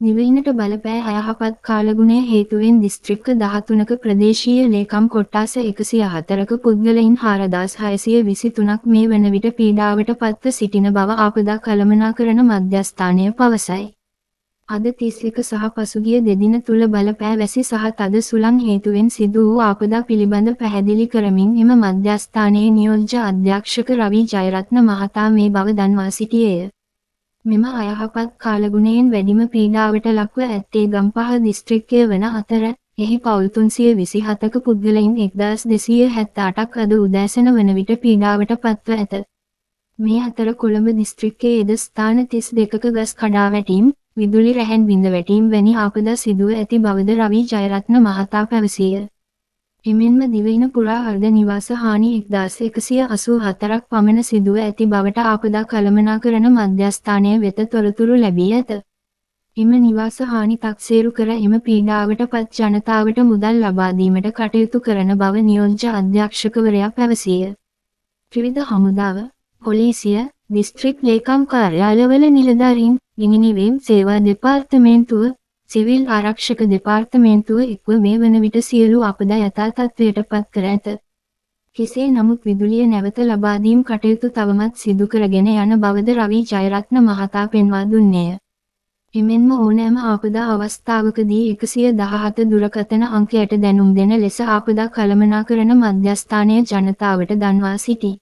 දිවයිනට බලපෑ අයහපත් කාලගුණය හේතුවෙන් දිස්ත්‍රික්ක 13ක ප්‍රදේශීය ලේකම් කොට්ටාස 104ක පුද්ගලයින් 4623ක් මේ වන විට පීඩාවට පත්ව සිටින බව ආපදා කළමනාකරණ මධ්‍යස්ථානය පවසයි. අද 31 සහ පසුගිය දෙදින තුල බලපෑ වැසි සහ තද සුළං හේතුවෙන් සිදු වූ ආපදා පිළිබඳ පැහැදිලි කරමින් එම මධ්‍යස්ථානයේ නියෝජ්‍ය අධ්‍යක්ෂක රවි ජයරත්න මහතා මේ බව දන්වා සිටියේය. මෙම අයහපත් කාලගුණයෙන් වැඩිම පීඩාවට ලක්ව ඇත්තේ ගම්පහ දිස්ත්‍රික්කය වන අතර, එහි පවුල් 327ක පුද්ගලයින් 1278ක් අද උදෑසන වන විට පීඩාවට පත්ව ඇත. මේ අතර කොළඹ දිස්ත්‍රික්කයේද ස්ථාන 32ක ගස් කඩා වැටීම්, විදුලි රැහැන් බිඳ වැටීම් වැනි ආපදා සිදුව ඇති බවද රවි ජයරත්න මහතා පැවසීය. එමෙන්ම දිවයින පුරා අර්ධ නිවාස හානි 1184ක් පමණ සිදුව ඇති බවට ආපදා කළමනාකරණ මධ්‍යස්ථානය වෙත තොරතුරු ලැබී ඇත. එම නිවාස හානි තක්සේරු කර එම පීඩාවට පත් ජනතාවට මුදල් ලබා දීමට කටයුතු කරන බව නියෝජ්‍ය අධ්‍යක්ෂකවරයා පැවසීය. ත්‍රිවිධ හමුදාව, පොලිසිය, දිස්ත්‍රික් ලේකම් කාර්යාලවල නිලධාරීන්, ගිනි නිවීම් සේවා දෙපාර්තමේන්තුව, සිවිල් ආරක්ෂක දෙපාර්තමේන්තුව එක්ව මේ වන විට සියලු ආපදා යථා තත්ත්වයට පත් කර ඇත. කෙසේ නමුත් විදුලිය නැවත ලබා දීම් කටයුතු තවමත් සිදු කරගෙන යන බවද රවි ජයරත්න මහතා පෙන්වා දුන්නේය. එමෙන්ම ඕනෑම ආපදා අවස්ථාවකදී 117 දුරකථන අංකයට දැනුම් දෙන ලෙස ආපදා කළමනාකරණ මධ්‍යස්ථානය ජනතාවට දන්වා සිටී.